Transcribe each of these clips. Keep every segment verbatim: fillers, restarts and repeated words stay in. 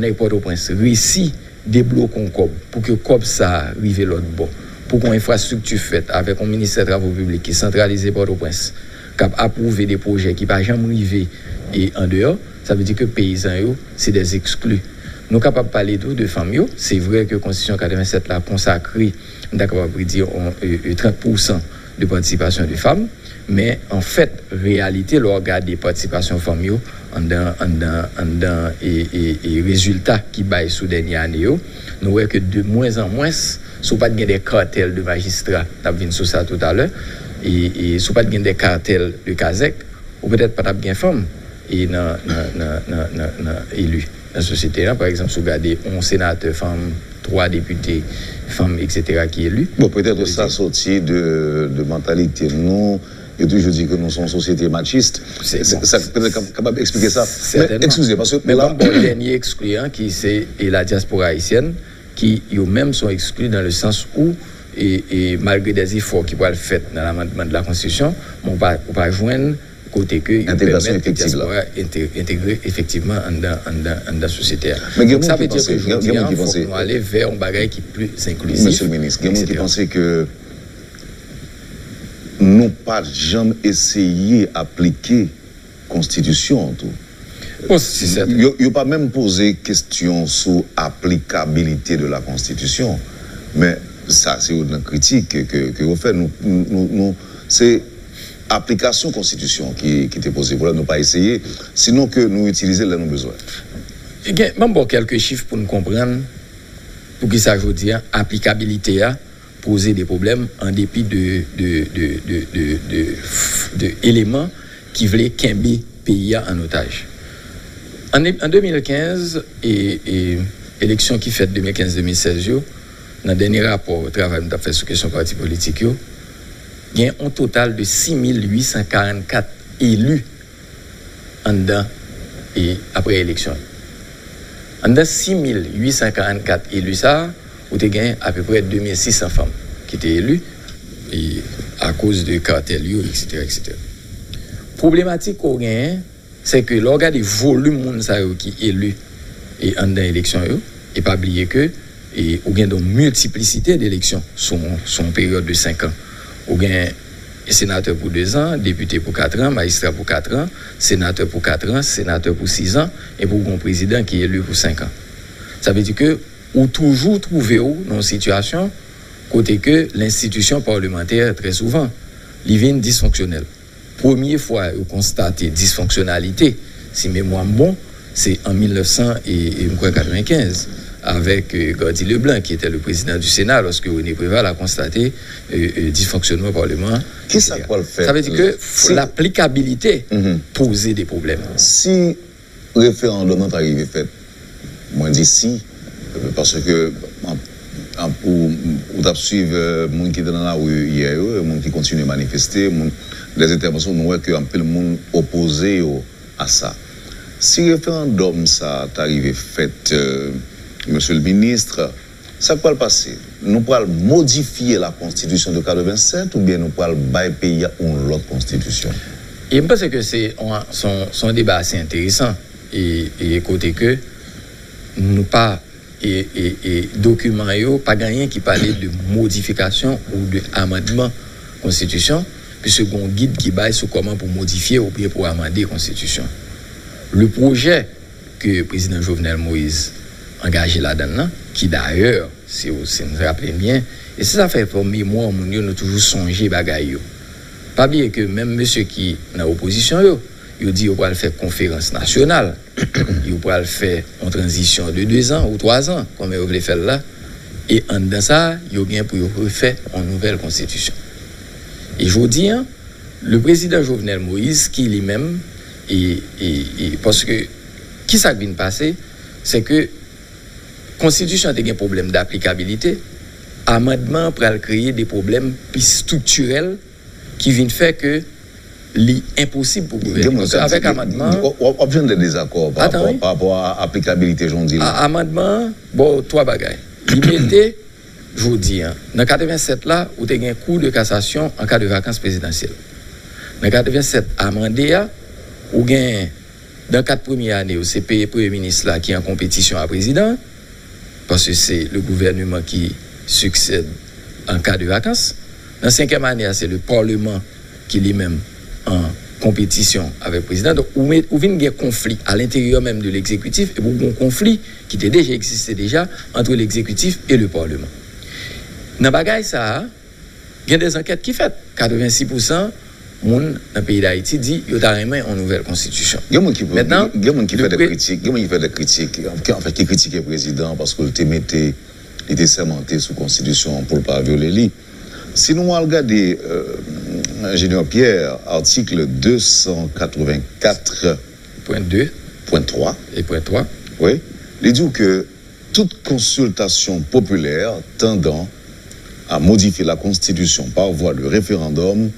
nèg Pòtoprens resi debloke yon kòb pou ke kòb sa a rive lòt bò, pou ke yon enfrastrikti fèt avèk yon ministè travo piblik ki santralize Pòtoprens, k ap apwouve de pwojè ki pa janm rive e andeyò, sa vle di ke peyizan yo, se dè ekskli. Nou kapab pale tou de fanm yo. Se vre ke Konstitisyon katrevennsèt la konsakre, m ta kapab di, on, e, e, trant pousan de patisipasyon de fanm, men anfèt, reyalite, lè w gade patisipasyon fanm yo anndan, anndan, anndan e, e, e rezilta ki bay sou dènye ane yo, nou wè ke de mwens an mwens, si w pa t gen de kartèl de majistra, n ap vin sou sa toutalè, e, e si w pa t gen de kartèl de kazèk, ou petèt pa t ap gen fanm e nan, nan, nan, nan, nan, nan eli nan sosyete a. Pa egzanp, si w gade yon senatè fanm, twa depite fanm, etsetera ki eli. Bon, petèt sa soti de, de mantalite nou. Yo toujou di ke nou se yon sosyete machist. Se, bon, sa petèt kap-, kapab eksplike sa. Men, sètènman, eskize, paske men la, ban m ba w dènye ekskli an, ki se, e, la diaspora ayisyèn, ki yo menm se yon ekskli dans le sens où, e, e malgre des efforts ki pral fèt nan lamandman de la Constitution, men ou pa, ou pa jwenn kote ke yo pèmèt ke dyaspora entegre efektivman anndan, anndan, anndan sosyete a. Donk, sa vle di ke jodi a, fòk nou ale vè yon bagay ki pli enklizif, etsetera. Mesye le minis, gen moun ki panse ke nou pa janm eseye aplike konstitisyon an tou. Bon, se sèten. Yo, yo pa menm poze kesyon sou aplikabilite de la Constitution, men sa se youn nan kritik ke, ke, ke yo fè. Nou, nou, nou, nou, se aplikasyon konstitisyon ki, ki te poze pwoblèm, nou pa eseye, sinon ke nou itilize l lè nou bezwen. Gen, ban m ba w kèlke chif pou n konprann poukisa jodi a aplikabilite a poze de pwoblèm an depi de, de, de eleman ki vle kenbe peyi a an otaj. An, an de mil kenz, e, e eleksyon ki fèt de mil kenz de mil sèz yo, nan dènye rapò travay m t ap fè sou kesyon pati politik yo, gen yon total de sis mil uit san karannkat eli anndan e apre eleksyon yo. Anndan sis mil uit san karannkat eli sa a, ou te gen apeprè de mil sis san fanm ki te eli, e akoz de katèl yo, etsetera, etsetera. Pwoblematik ke w genyen, se ke lè w gade volim moun sa yo ki eli e anndan eleksyon yo, e pa bliye ke e ou gen de miltiplisite de eleksyon sou, sou yon peryòd de senk an. Ou gen senatè pou de zan, depite pou kat an, majistra pou kat an, senatè pou kat an, senatè pou sis an, epi ou gen yon prezidan ki eli pou senk an. Sa vle di ke ou toujou twouve w nan yon sitiyasyon kote ke lenstitisyon palemantè, trè souvan, li vin disfonksyonèl. Premye fwa yo konstate disfonksyonalite, si memwa m bon, se an mil nèf san e, e, m kwè, katrevenkenz, avèk, e, Gardy Leblanc, qui était le président du Sénat lorsque René Préval a constaté, e, e, dysfonctionnement parlement, etsetera. Kisa k pral fèt? Sa vle di ke laplikabilite poze de pwoblèm. Si referandòm nan ta rive fèt, mwen di si, paske an, an, ou, ou t ap swiv, e, moun ki te nan lari yè yo, e moun ki kontinye manifeste, moun, lèzentèvansyon, nou wè ke anpil moun opoze yo a sa. Si referandòm sa ta rive fèt, e, mesye le minis, sa k pral pase? Nou pral modifye la konstitisyon de katrevennsèt oubyen nou pral bay peyi a yon lòt konstitisyon? E m panse ke se yon, se yon, se yon deba ase enteresan e, e kote ke nou pa, e, e, e dokiman yo pa gen anyen ki pale de modifikasyon ou de amandman konstitisyon, piske gen yon gid ki bay sou kòman pou modifye oubyen pou amande konstitisyon. Le pwojè ke prezidan Jovenel Moïse angaje ladan l lan, ki dayè, si w, si n raple n byen, e se sa fè pou memwa moun yo, nou toujou sonje bagay yo. Pa bliye ke menm mesye ki nan opozisyon yo, yo di yo pral fè konferans nasyonal, yo pral fè yon tranzisyon de de zan ou twa zan, kòman yo vle fè l la, e anndan sa a, yo gen pou yo refè yon nouvèl konstitisyon. E jodi a, le prezidan Jovenel Moïse, ki li menm, e, e, e, paske, kisa k vin pase, se ke konstitisyon an te gen pwoblèm daplikabilite, amandman an pral kreye de pwoblèm pi estriktirèl ki vin fè ke li enposib pou gouvène. Gen moun k ap di, w ap, w ap jwenn de dezakò pa rapò, pa rapò a aplikabilite, jan w di la. A, amandman an ba w twa bagay. Li mete, jodi a, nan katrevennsèt la, ou te gen Cour de cassation en cas de vacance présidentielle. Nan katrevennsèt amande a, ou gen Nan kat premye ane yo, se pe-, premye minis la ki an konpetisyon a prezidan, paske se le gouvèneman ki siksèd an ka de vakans. Nan senkyèm ane a, se le paleman ki li menm an konpetisyon avèk prezidan. Donk, ou, met, ou vin gen konfli a lenteryè menm de legzekitif, epi ou gen konfli ki te deja egziste deja ant legzekitif e le paleman. Nan bagay sa a, gen de zankèt ki fèt. Katrevensis pousan moun nan peyi Dayiti di yo ta renmen yon nouvèl konstitisyon. Gen moun ki, gen, gen moun ki fè de kritik, gen moun ki fè de kritik, anfen, ki kritike prezidan paske l te mete, li te sèmante sou konstitisyon an pou l pa vyole li. Si nou al gade, euh, Enjenyè Pierre, atik de san katrevenkat pwen de, pwen twa, e pwen twa, wi, li di w ke toute consultation populaire tendant à modifier la Constitution par voie de référendum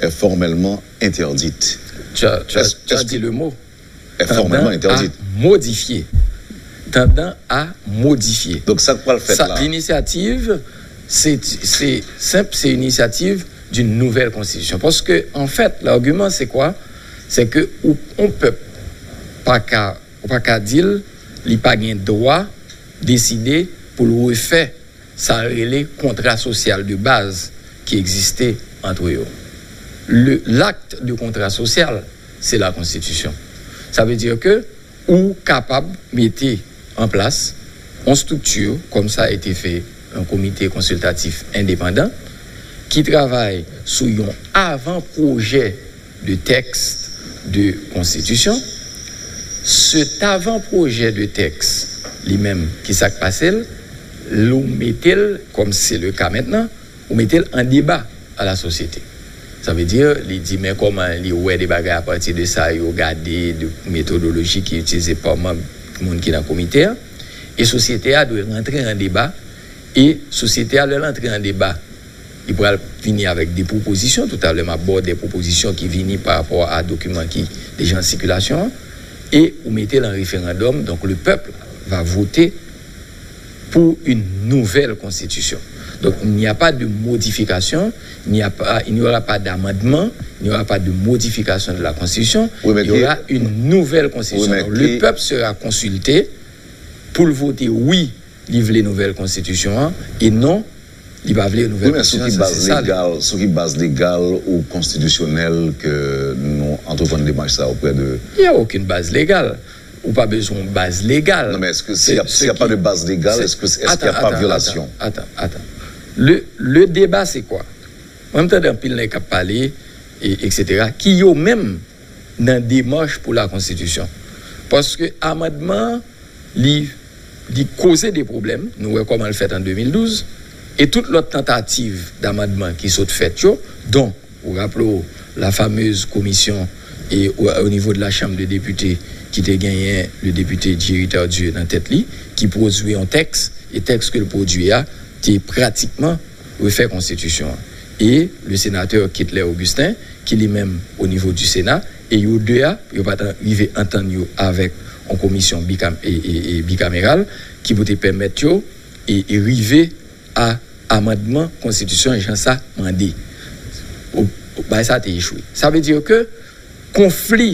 est formellement interdite. Tu as, tu as, tu as dit le mot. Est formellement interdite. Tendant à modifier. Tendant à modifier. Donk, sa k pral fèt la? L'initiative, c'est, c'est simple, c'est initiative d'une nouvelle constitution. Parce que, en fait, l'argument, c'est quoi? C'est que ou, on peuple, pa ka, ou pa ka di l, li pa gen dwa deside pou l refè sa rele kontra sosyal de baz ki egziste ant yo. Le, l'acte de kontra sosyal, se la konstitisyon. Sa vle di ke ou kapab mete an plas yon strikti, comme ça a été fait, un comité consultatif indépendant, ki travay sou yon avan pwojè de tèks de konstitisyon. Cet avan pwojè de tèks, li menm, ki sa k pase l, l ou mete l, kòm se le ka mentnan, ou mete l an deba a la sosyete. Sa vle di, li di, men kòman li wè de bagay apati de sa yo gade, de metodoloji ki itilize pa manm, moun ki nan komite a. E sosyete a dwe rantre an deba, e sosyete a, lè l antre an deba, li pral vini avèk de pwopozisyon. Toutalè, m ap ba w de pwopozisyon ki vini pa rapò a dokiman ki deja an sikilasyon an. E ou mete l an referandòm, donk le peuple va voter pour une nouvelle constitution. Donc, il n'y a pas de modification, il n'y a pas, il n'y aura pas d'amendement, il n'y aura pas de modification de la Constitution, il y aura une nouvelle Constitution. Donc, le peuple sera consulté pou l vote wi, li vle nouvèl konstitisyon an, e non, li pa vle nouvèl konstitisyon an. Wi, men sou ki baz legal, sou ki baz legal ou konstitisyonèl ke nou antreprann demach sa auprès de... Il y a aucune base légale. Ou pa bezwen yon baz legal. Non, men èske si y a, si y a pas de base légale, est-ce que, est-ce qu'il y a pas violation? Atan, atan, atan. Le, le débat, c'est quoi? Mwen, m tande anpil nèg k ap pale, e, et cetera, ki yo menm nan demach pou la konstitisyon. Paske amandman an, li, li koze de pwoblèm, nou wè kòman l fèt an de mil douz, e tout lòt tantativ damandman ki sot fèt yo, dont, ou raple w, la fameuse commission e o, o nivo de la Chambre des députés ki te genyen le député Jerry Tardieu nan tèt li, ki pwodui yon tèks, e tèks ke l pwodui a te pratikman refè konstitisyon an. E le sénateur Ketler Augustin, ki li menm o nivo du Sénat, e yo de a, yo pa t rive antann yo avèk yon komisyon bikam-, e, e, e, bikameral ki pou te pèmèt yo e, e rive a amandman konstitisyon an jan sa mande. O, o, bagay sa te echwe. Sa vle di ke konfli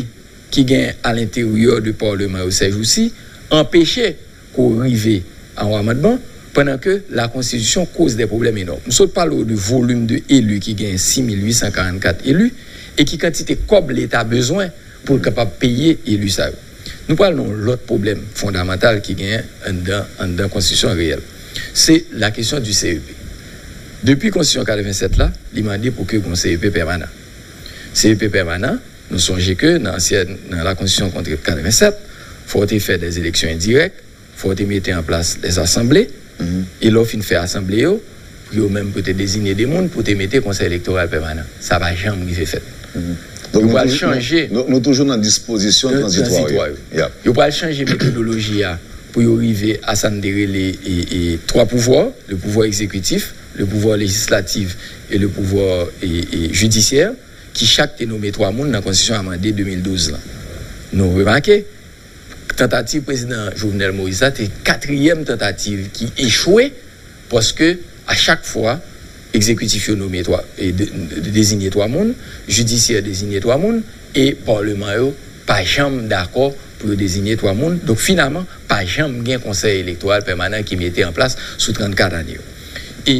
ki gen a lenteryè de paleman yo sèjousi anpeche ke w rive a yon amandman, pandan ke la konstitisyon koz de pwoblèm enòm. M sot pale w de volim de eli ki gen sis mil uit san karannkat eli e ki kantite kòb Leta bezwen pou l kapab peye eli sa yo. Nou pral nan yon lòt pwoblèm fondamantal ki genyen anndan, anndan konstitisyon an reyèl. Se la kesyon du C E P. Depi konstitisyon katrevennsèt la, li mande pou ke gen yon C E P pèmanan. C E P pèmanan, nou sonje ke nan ansyen, nan la konstitisyon katrevennsèt, fò w te fè des élections indirectes, fò w te mete an plas des assemblées, e lè w fin fè asanble yo, pou yo menm pou te deziye de moun pou te mete konsèy elektoral pèmanan. Sa pa janm rive fèt. Donk, yo pral chanje. Nou, nou toujou nan dispozisyon tranzitwa yo. Yo pral chanje metodoloji a pou yo rive a sa n te rele e, e, twa pouvwa, le pouvoir exécutif, le pouvoir législatif et le pouvoir e, e, judiciaire, ki chak te nome twa moun nan konstitisyon amande de mil douz lan. Nou remake, tantativ prezidan Jovenel Moïse la te katriyèm tantativ ki echwe, paske a chak fwa, egzekitif yo nome twa, e de, de, deziye twa moun, jidisyè deziye twa moun, e paleman yo pa janm dakò pou yo deziye twa moun. Donk, finalman, pa janm gen konsèy elektoral pèmanan ki mete an plas sou trannkat ane yo. E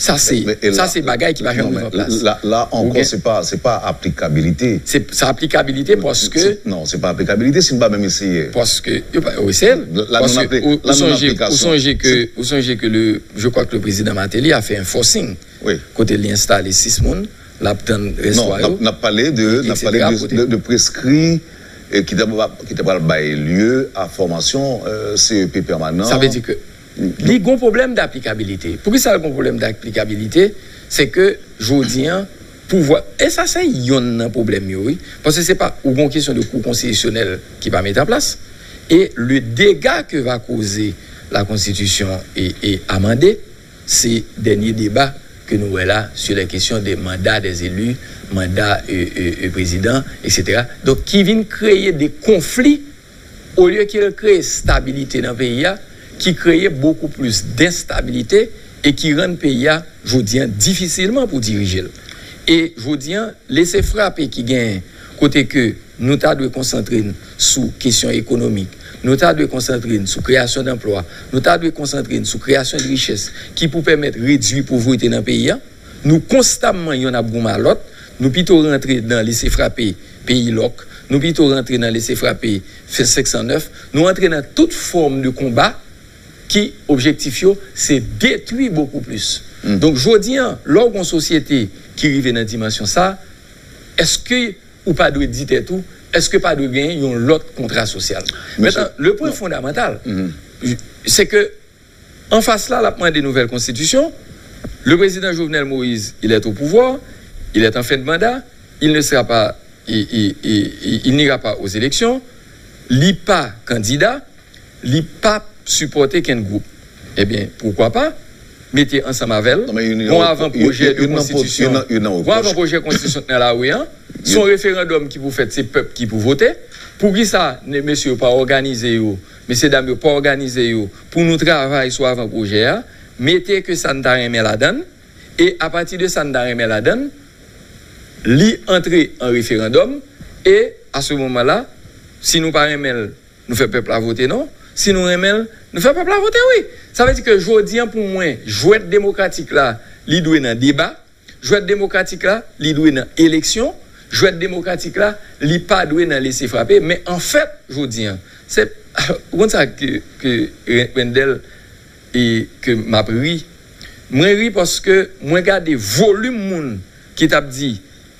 sa se, sa se bagay ki pa janm rive an plas. La, la ankò, se pa, se pa aplikabilite. Se, se aplikabilite paske. Non, se pa aplikabilite si n pa menm eseye. Paske, yo pa, yo eseye. Paske ou, ou sonje, ou sonje ke, ou sonje ke le, je crois que le président Martelly a fait un forcing. Kote li enstale sis moun, l ap tann rès lwa yo, n ap pale de, n ap pale de, de preskri ki ta, ki ta pral bay lye a fòmasyon C E P pèmanan. Sa vle di ke li gon pwoblèm daplikabilite. Poukisa l gon pwoblèm daplikabilite? Se ke jodi an, pouvwa, e sa se yonn nan pwoblèm yo, wi. Paske se pa, ou gon kesyon de kou konstitisyonèl ki pa mete an plas. E le dega ke va koze la konstitisyon e, e amande, se dènye deba ke nou wè la sur les questions de mandat des élus, mandat e, e, e prezidan, et cetera. Donk, ki vin kreye de konfli, olye ke l kreye stabilite nan peyi a, ki kreye bokou plis denstabilite e ki rann peyi a, jodi an, difisilman pou dirije l. E jodi an, lese frape ki genyen kote ke nou ta dwe konsantre n sou kesyon ekonomik, nou ta dwe konsantre n sou kreyasyon danplwa, nou ta dwe konsantre n sou kreyasyon de richès ki pou pèmèt redui povrete nan peyi a. Nou konstamman yonn ap goumen a lòt, nou pito rantre nan lese frape peyi lòk, nou pito rantre nan lese frape senk san nèf, nou rantre nan tout fòm de konba ki objektif yo se detwi bokou plis. Donk, jodi an, lè w gon sosyete ki rive nan dimansyon sa, èske ou pa dwe di tèt ou, èske pa dwe genyen yon lòt kontra sosyal? Mentnan, le pwen fondamantal, se ke anfas la, l ap mande nouvèl konstitisyon. Le président Jovenel Moïse, il est au pouvoir, il est en fin de mandat, il ne sera pas, il, il, il, il, il n'ira pas aux élections, li pa kandida, li pa sipòte kenn gwoup. Ebyen, poukwa pa mete ansanm avè l yon avan pwojè de konstitisyon, yon avan pwojè konstitisyon k nan lari an, se yon referandòm ki pou fèt, se pèp ki pou vote. Poukisa mesye yo pa òganize yo, mesye dam yo pa òganize yo pou nou travay sou avan pwojè a, mete ke sa n ta renmen ladan l, e apati de sa n ta renmen ladan l, li antre an referandòm, e a se moman la, si nou pa renmen l, nou fè pèp la vote non. Si nou renmen l, nou fè pèp la vote wi. Sa vle di ke jodi an pou mwen, jwèt demokratik la, li dwe nan deba. Jwèt demokratik la, li dwe nan eleksyon. Jwèt demokratik la, li pa dwe nan lese frape. Men anfèt, jodi an, se, ou konn sa ke, ke Wendell e ke m ap ri. Mwen ri paske mwen gade volim moun ki t ap di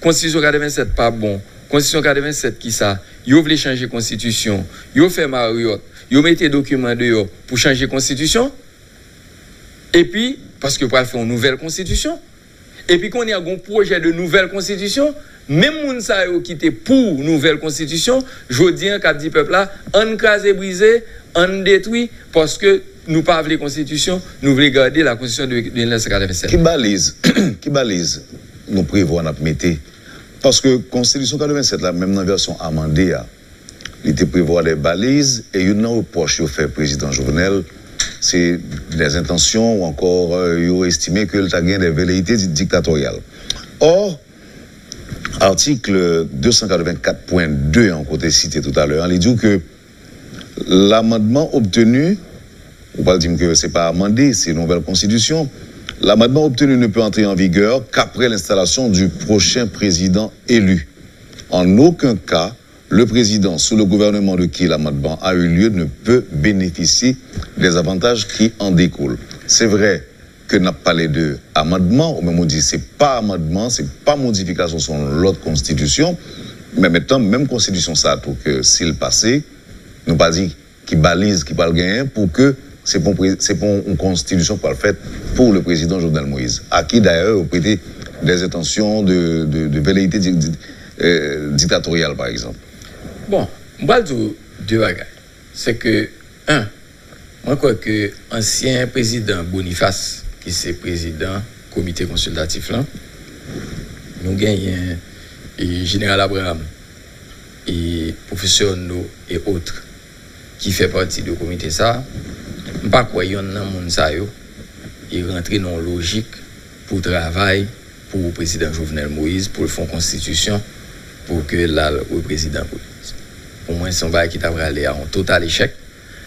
konstitisyon katrevennsèt pa bon, konstitisyon katrevennsèt kisa, yo vle chanje konstitisyon, yo fè Marriott, yo mete dokiman deyò pou chanje konstitisyon, epi, paske yo pral fè yon nouvèl konstitisyon, epi kounye a gon pwojè de nouvèl konstitisyon, menm moun sa yo ki te pou nouvèl konstitisyon, jodi an k ap di pèp la, ann kraze brize, ann detwi, paske nou pa vle konstitisyon, nou vle gade la konstitisyon de, de mil nèf san katrevennsèt. Ki baliz, ki baliz nou prevwa n ap mete? Paske konstitisyon katrevennsèt la, menm nan vèsyon amande a, li te prevwa de baliz, e youn nan repwòch yo fè prezidan Jovenel, se de entansyon ou ankò, euh, yo estime ke l ta gen de veleyite di-, diktatoryal. Or, atik de san katrevenkat pwen de an, kote site toutalè an, li di w ke l'amendement obtenu, ou pral di m ke se pa amande, se nouvèl konstitisyon, l'amendement obtenu ne peut entrer en vigueur qu'après l'installation du prochain président élu. En aucun cas, le président sous le gouvernement de qui l'amendement a eu lieu ne peut bénéficier des avantages qui en découlent. Se vre ke n ap pale de amandman, ou menm ou di se pa amandman, se pa modifikasyon, se yon lòt konstitisyon, men mentnan, menm konstitisyon sa a tou ke si l pase, nou pa di ki baliz ki pral genyen pou ke se pou, se pou yon konstitisyon ki pral fèt pou le président Jovenel Moïse, à qui d'ailleurs yo prete des intentions de, de, de velléité di, di, euh, dictatoriale, par exemple. Bon, m pral di w de bagay. Se ke, en, mwen kwè ke ansyen prezidan Boniface, ki se prezidan komite konsiltatif lan, nou genyen, e, Jeneral Abraham, e, Pwofesè Renaud et autres, ki fè pati de komite sa a, m pa kwè yonn nan moun sa yo, e, rantre nan yon lojik pou travay pou prezidan Jovenel Moïse, pou l fè yon konstitisyon, pou ke l al reprezidan pou li. Pou mwen, se yon bagay ki ta prale a yon total echèk.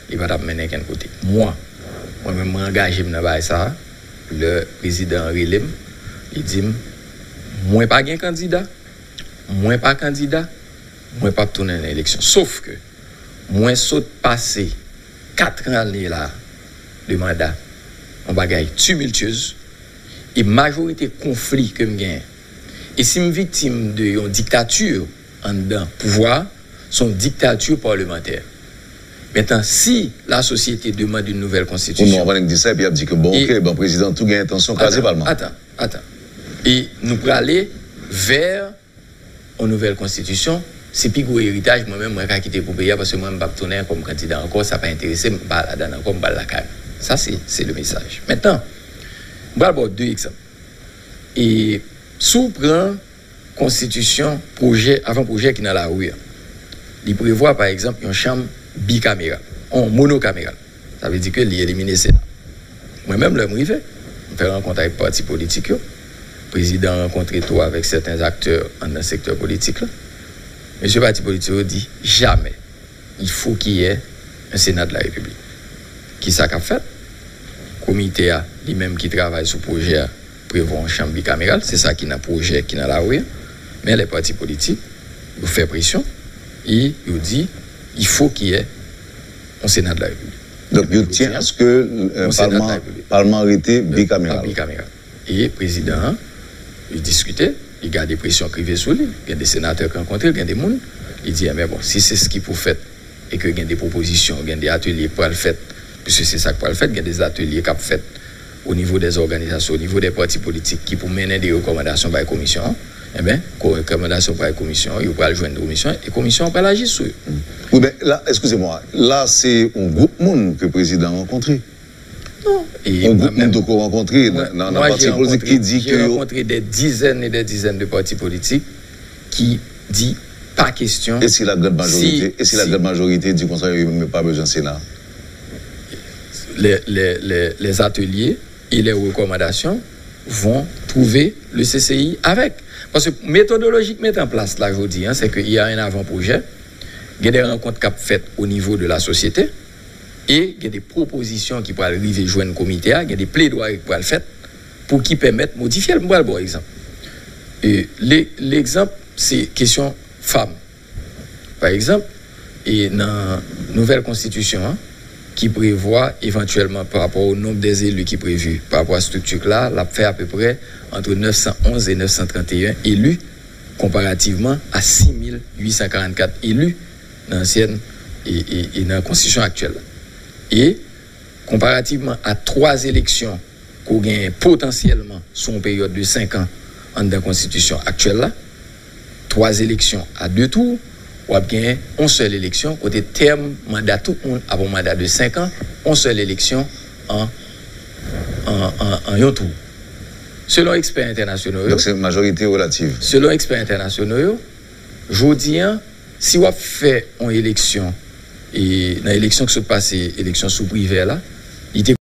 Li pa t ap mennen kenn kote. Mwen, mwen menm, mwen angaje m nan bagay sa a. Lè prezidan an rele m, li di m, mwen pa gen kandida, mwen pa kandida, mwen p ap tounen nan eleksyon. Sof ke mwen sot pase kat ane la de manda, yon bagay timiltyez, e majorite konfli ke m genyen, e si m viktim de yon diktati anndan pouvwa a, se yon diktati palemantè. Mentnan, si la société demande une nouvelle constitution, ou non, pa nèk di sa, epi y ap di ke, bon, e, oke, bon, prezidan tou gen entansyon kraze palman. Atan, atan. E nou prale vè yon nouvèl konstitisyon, se pi gwo eritaj mwen menm mwen ka kite pou peyi a, paske mwen m p ap tounen kòm kandida ankò, sa pa enterese m, m pa ladan ankò, m pral lakay mwen. Sa se, se le mesaj. Mentnan, m pral ba w de egzanp. E si w pran konstitisyon, pwojè, avan pwojè ki nan lari a, li prevwa, pa egzanp, yon chanm bikameral, yon monokameral. Sa vle di ke li elimine Sena. Mwen menm, lè m rive, m fè rankont avèk pati politik yo. Prezidan rankontre tou avèk sèten aktè anndan sektè politik la. Mesye pati politik yo di, jamè, il faut qu'il y ait un Sénat de la République. Kisa k ap fèt? Komite a, li menm ki travay sou pwaje a, prevwa yon chanm bikameral, se sa ki nan pwojè ki nan lari a. Men lè pati politik, yo fè presyon, e yo di, il faut qu'il y ait un Sénat de la République. Donk, yo tyen aske, euh, palman, palman rete bikameral. Bikameral. E prezidan an, li diskite, li gade presyon k rive sou li. Gen de senatè k rankontre l, gen de moun. Li di, enben, bon, si se s ki pou fèt, e ke gen de pwopozisyon, gen de atelye k pral fèt, piske se sa k pral fèt, gen de atelye k ap fèt o nivo dè òganizasyon, o nivo dè pati politik ki pou mennen de rekòmandasyon bay komisyon an, enben, ko-, rekòmandasyon bay komisyon an, yo pral jwenn komisyon an, e komisyon an pral aji sou yo. Wi, men la, excusez-moi, la, se yon gwoup moun ke prezidan rankontre. Non, e yon gwoup moun tou ko rankontre nan, nan pati politik ki di ke yo rankontre des dizaines et des dizaines de partis politiques ki di pa kesyon. E si la grande majorité, e si la grande majorité di konsa, yo menm yo pa bezwen Sena? Les, les, les, les ateliers et les recommandations vont trouver le C C I avec. Paske metodoloji k mete an plas la jodi a, se ke il y a un avant-projet, gen de rankont k ap fèt o nivo de la sosyete, e gen de pwopozisyon ki pral rive jwenn komite a, gen de pledwari k pral fèt pou ki pèmèt modifye l. M pral ba w egzanp. E le-, legzanp, se kesyon fanm. Pa egzanp, e nan nouvèl konstitisyon an, ki prevwa evantyèlman pa rapò o nonb dè eli ki previ, pa rapò a estrikti la, l ap fè apeprè ant nèf san onz e nèf san trannteyen eli, konparativman a sis mil uit san karannkat eli nan ansyèn e, e, e nan konstitisyon aktyèl la. E konparativman a twa eleksyon ke w genyen potansyèlman sou yon peryòd de senk an anndan konstitisyon aktyèl la, twa eleksyon a de tou, w ap genyen yon sèl eleksyon kote tèm manda tout moun ap yon manda de senk an, yon sèl eleksyon an, an, an, an yon tou. Selon ekspè entènasyonal yo, donk se majorite relativ. Selon ekspè entènasyonal yo, jodi a, si w ap fè yon eleksyon, e nan eleksyon ki sot pase, eleksyon sou Privè la, li te